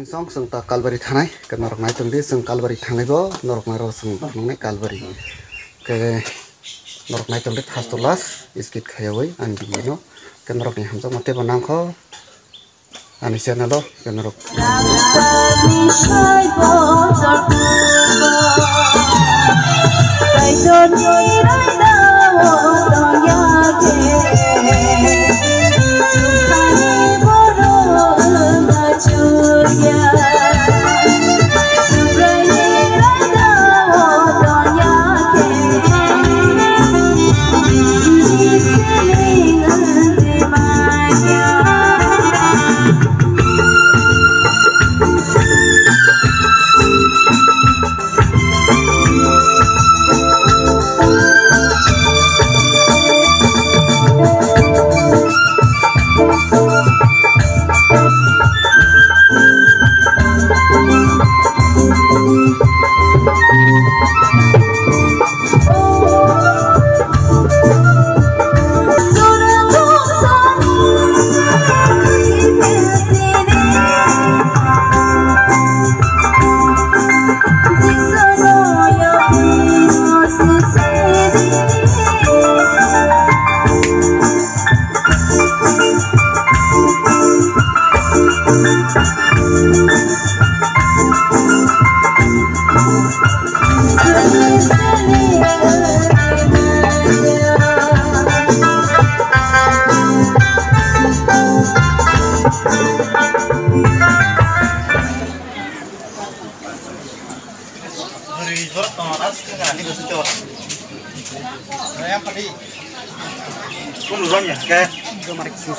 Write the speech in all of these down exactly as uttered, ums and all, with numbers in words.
Song song ta Kalbari thanai, ke norok nai tong di, song Kalbari thanai bo, norok nai ro song nongnai Kalbari. Ke norok nai tong di first to last, skip khayawai, ang di no, ke norok ni hamjak ma tebo nangkho. Ani channel o kenorok.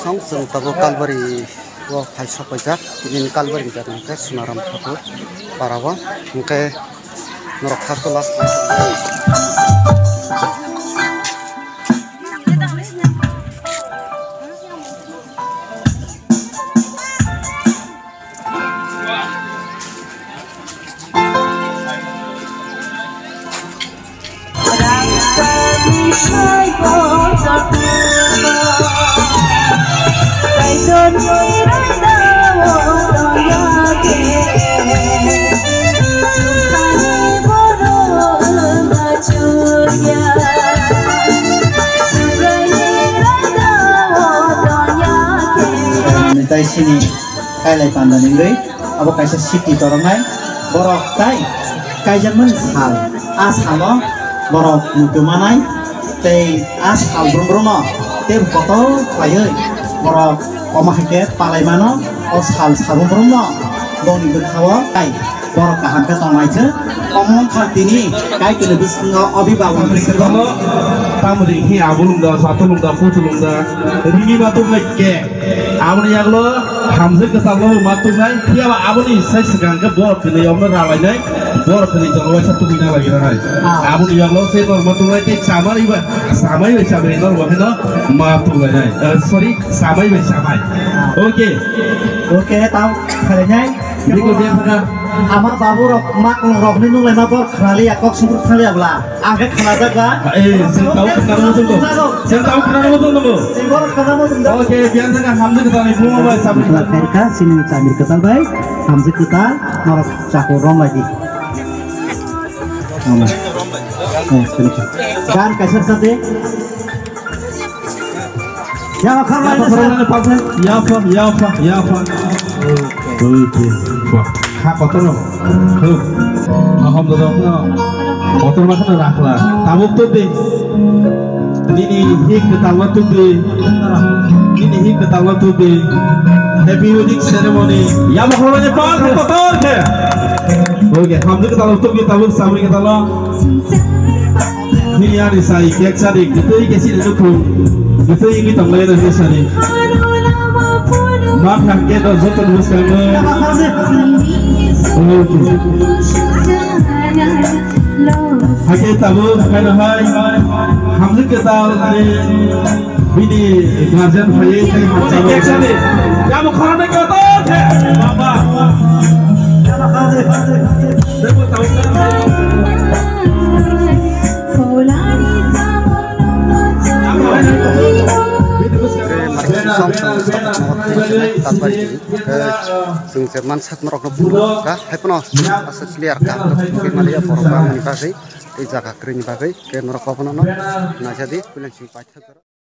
Song song tabuk Kalbari o phai sok paijak, tini Kalbari jat hwnkhe Sonaram Thakur para o, hwnkhe norok first to last. Tei sini kailai panda ni bai abo kaisa city toroknai borok tai kaijakmani sal, a salo borok muitu manai tei a sal brum brumno tei kotor khlaiwi borok omo hai khe palai mano o sal sabung brumno bongni bwkhao tai. Borok kaham khe tongnaiswk. Omo wngkha tini Kaitorni bwskango obibabon bwskango. Tamoni khe abo lungda, sato lungda, kutu lungda, rini ma tubnai khe. Aboni yagulo hamjwk kwtalno ma tubnai, phiya ba aboni sai swkang khe borok kwnwi omno ralainai, borok kwnwi jolo waisa tubui na lagi rwnai. Ah. Aboni yagulo se norma tubnai tei chamari ba, chamai bai chamai norma hino ma tublainai. Eh, sorry, chamai bai chamai. Ah. Okay. Okay, tamo khlainai. Biko dia phaga. Ama babu rok, mak rok ni nung lai ma bor khnali ya, kok sumur khnali ya bla. Ang khe khnajak ba. Eh, sing tau khnarmo tong. Sing tau khnarmo tong. Sing bor khnarmo tong. Oke, biar sana hamjwk kwtal ni bumo bai sabri. Kherka sini chamir kwtal bai, hamjwk kwtal, norok chakor rom lagi. Rom lagi. Eh, sini. Gan kaisa sate. Yapha, yapha, yapha, yapha. Okay. Wah, ha kotor no. Huh. Ahom dodok no. Kotor ma khana rakhla. Tabuk to de. Nini hik kwtal ma tubdi. Nini hik kwtal ma tubdi. Happy wedding ceremony. Yapha, yapha, yapha, kotor khe. Okay, hamjwk kwtal tubdi, tabuk sabri kwtal. Nini ani sai kek sadi, kwtwi khe sini nukhung, kwtwi wngwi tonglai rw sani. Ma thang khe do joto ni bwskango. Hakhe tabuk haino hai, hamjwk kwtal ani bini guardian phaiwi tei hamjak kek sadi. Yamo khoroknwi kotor khe. Baba. Tei bo tabuk. Patbari ni, eh, chwng je mansak norok no phuru ka, hai phano aswk clear ka, tei maliya borok bangmani bagwi, tei jaga kwrwini bagwi, tei norok abono no naijadi, puila chwng paithak.